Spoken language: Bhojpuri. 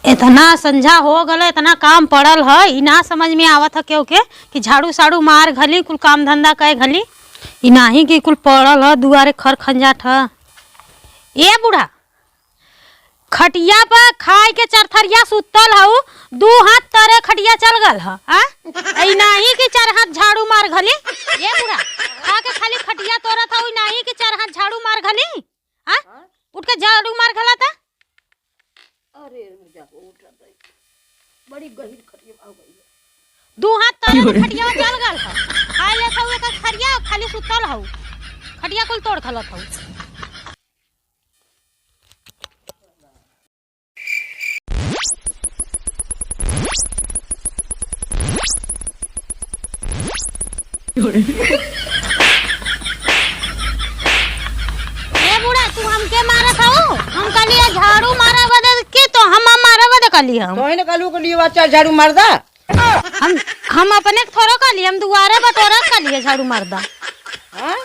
इतना संझा हो गल, इतना काम पड़ल है, इ ना समझ में आवत है केहू के कि झाड़ू साड़ू मार घली कुल काम धंधा कए घली। इ नाही कि कुल पड़ल है दुआरे खर खंजाट है। ए बूढ़ा, खटिया पर खाए के चरथरिया सुतल हऊ, दू हाथ तरे खटिया चल गल ह आ इ नाही कि चार हाथ झाड़ू मार घली। ए बूढ़ा, खा के खाली खटिया तोरत हऊ, इ नाही कि चार हाथ झाड़ू मार घली। आ उठ के झाड़ू मार घला ता। अरे जा उठ गई, बड़ी गहीर खटिया हो गई। दू हाथ तरे खटिया चल गल ह, खाए ले हऊ एक खरिया खाली सुतल हऊ, खटिया कुल तोड़ खलत हऊ। ए बूढ़ा, तू हमके मारत हऊ? हम कहली झाड़ू मारा बदे के तो हम मारा बदे कहली हम। तो ने कहलू के लिए बच्चा झाड़ू मार दा। हम अपने के थोड़ो कहली, हम दुआरे बटोरा कहली झाड़ू मार दा। हां।